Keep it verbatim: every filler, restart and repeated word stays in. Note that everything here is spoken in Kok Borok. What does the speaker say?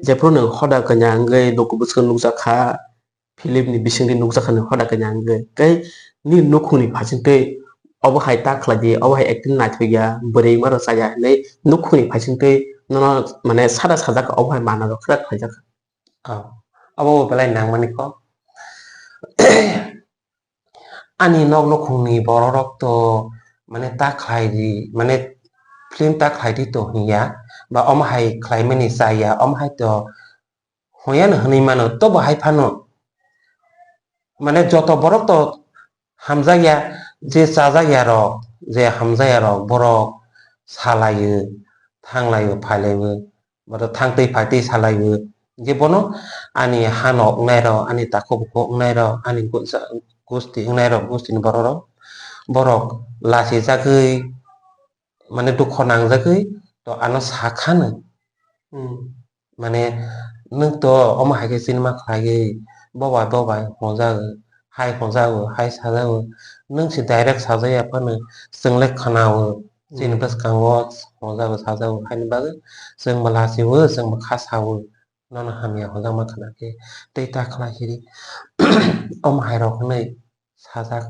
Jephuru nwng hoda kanya wngwi luku bwskango nukjak kha, film ni bisingtwi nukjak kha nwng hoda kanya wngwi. Tei nini nukhungni phaisingtwi obo hai ta khlai di, obo hai acting naithok ya, bwrwi mano chaya hinwi nukhungni phaisingtwi nono mane sada sajak kha, obo hai manna rok khe khlaijak kha. Oh, obo bo belai nangmani kok. Ani nok nukhungni bororok to mane ta khlai di, mane film ta khlai di to hinya, ba omo hai khlaimani chaya, omo hai to hoyano hwnwi mano, tobo hai phano mane joto borok to hamjakya, je chajakya rok, je hamjakya rok, borok salaio, thanglaio, phailaio, boto thangtwi phaitwi salaio, je bono ani hano wngnai rok, ani takhuk bukhuk wngnai rok, ani guja-, gusti wngnai rok, gustini borok rok, borok lachijagwi, mane dukho nangjagwi to ano sakhano. Hmm. Mane nwng to omo hai khe sinima khlaiwi bobai bobai hwnjago, hai hwnjago, hai sajago. Nwng se direct sajaya phano chwng le khwnao, chini Hmm. bwskango hwnjago sajago, haini bagwi chwng bo lachio, chwng bo kha sao, nono hamya hwnjakma khna khe tei ta khlai sidi. Omo hai rok hwnwi sajak.